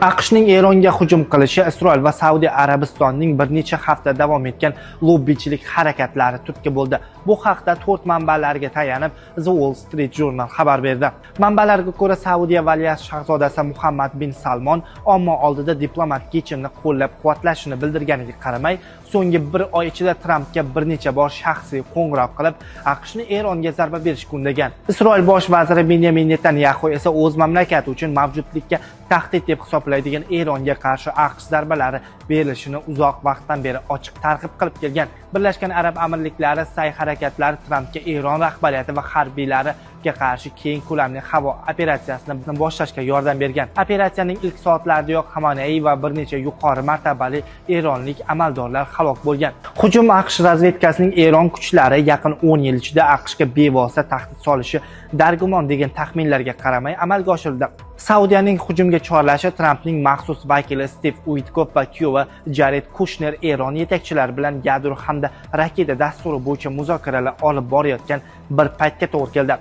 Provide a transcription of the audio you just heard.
AQShning Eronga hujum qilishi Isroil va Saudiya Arabistonining bir necha hafta davom etgan lobbichilik harakatlari turtki bo'ldi. Bu haqda to'rt manbalarga tayanib The Wall Street Journal xabar berdi. Manbalarga ko'ra, Saudiya valiahd shahzodasi Muhammad bin Salmon omma oldida diplomat yechimni qo'llab-quvvatlashini bildirganiga qaramay, so'nggi bir oy ichida Trampga bir necha bor shaxsiy qo'ng'iroq qilib, AQShni Eronga zarba berishga undagan. Isroil bosh vaziri Benyamin Netanyaxu esa o'z mamlakati uchun mavjudlikka tahdid deb hisoblaydigan Eronga qarshi AQSh zarbalari berilishini uzoq vaqtdan beri ochiq targ'ib qilib kelgan. Birlashgan Arab Amirliklari sa'y-harakatlari Trampga Eron rahbariyati va harbiylariga qarshi keng ko'lamli havo operatsiyasini boshlashga yordam bergan. Operatsiyaning ilk soatlaridayoq Xamaney va bir necha yuqori martabali eronlik amaldorlar halok bo'lgan. Hujum AQSh razvedkasining Eron kuchlari yaqin 10 yil ichida AQShga bevosita tahdid solishi dargumon degan taxminlarga qaramay amalga oshirildi. Saudiyaning hujumga chorlashi Trampning maxsus vakili Stiv Uitkoff va kuyovi Jared Kushner Eron yetakchilari bilan yadro hamda raketa dasturi bo'yicha muzokaralar olib borayotgan bir paytga to'g'ri keldi.